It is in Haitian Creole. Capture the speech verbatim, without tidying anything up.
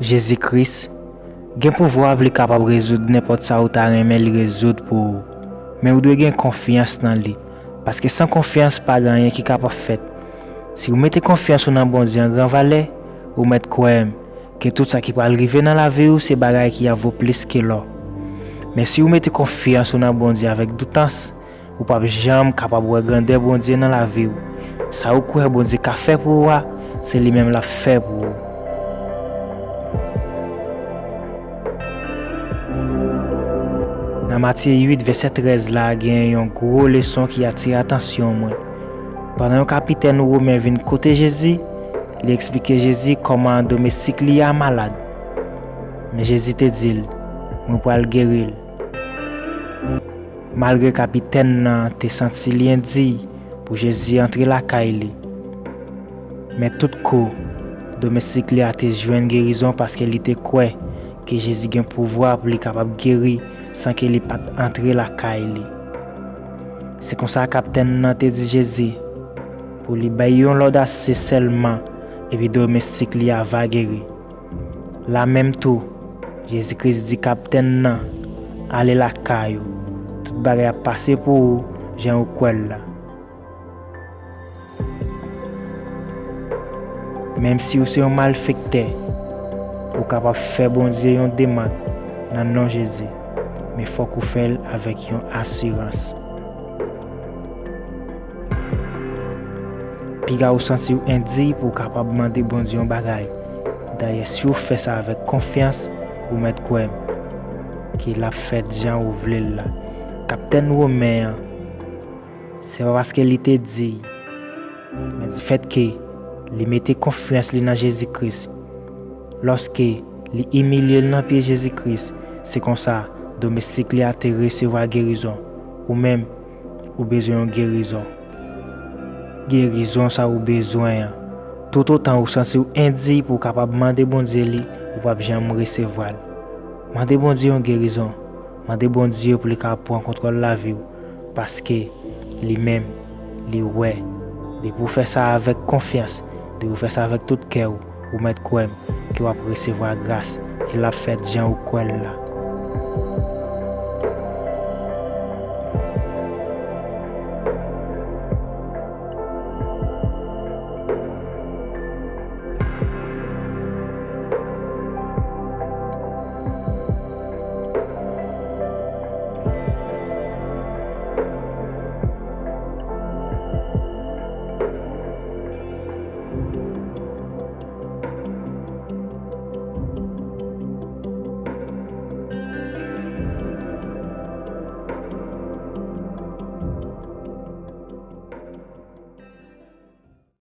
Jezi Kris gen pouvwa pou li kapab rezoud nenpòt sa ou ta renmen li rezoud pou ou. Men ou dwe gen konfyans nan li, paske san konfyans pa gen anyen ki kapab fèt. Si ou mete konfyans ou nan Bondye an gran valè, ou mèt kwè m ke tout sa ki pral rive nan lavi ou se bagay ki ap vo plis ke lò. Men si ou mete konfyans ou nan Bondye avèk doutans, ou p ap janm kapab wè grandè Bondye nan lavi w. Sa ou kwè Bondye ka fè pou ou a, se li menm l ap fè pou ou. Nan Matye uit, vèsè trèz la, gen yon gwo leson ki atire atansyon mwen. Pandan yon kapitèn women vin kote Jezi, li eksplike Jezi kòman domestik li a malad. Men Jezi te di l, "Mwen pral geri l." Malgre kapitèn nan te santi li endiy pou Jezi antre lakay li, men tout kou, domestik li a te jwenn gerizon paske li te kwè ke Jezi gen pouvwa pou li kapab geri san ke li pa t antre lakay li. Se konsa kapitèn nan te di Jezi pou li bay yon lòd ase sèlman, epi domestik li a va geri. La menm tou, Jezi Kris di kapitèn nan, "Ale lakay ou. Tout bagay ap pase pou ou jan ou kwè l la." Menm si ou se yon malfektè, ou kapab fè Bondye yon demann nan non Jezi, men fòk ou fè l avèk yon asirans. Piga ou santi w endiy pou w kapab mande Bondye yon bagay. Dayè, si w fè sa avèk konfyans, ou mèt kwè m ke l ap fèt jan ou vle l la. Kapitèn women an, se pa paske li te diy, men difèt ke li mete konfyans li nan Jezi Kris. Lòske li imilye l nan pye Jezi Kris, se konsa domestik li a te resevwa gerizon. Ou menm, ou bezwen yon gerizon. Gerizon sa ou bezwen an. Toutotan ou santi w endiy pou w kapab mande Bondye li, ou p ap janm resevwa l. Mande Bondye yon gerizon. Mande Bondye pou li ka pran kontwòl lavi w, paske li menm, li wè. Depi w fè sa avèk konfyans, depi w fè sa avèk tout kè w, ou mèt kwè m ke w ap resevwa gras e l ap fèt jan ou kwè l la.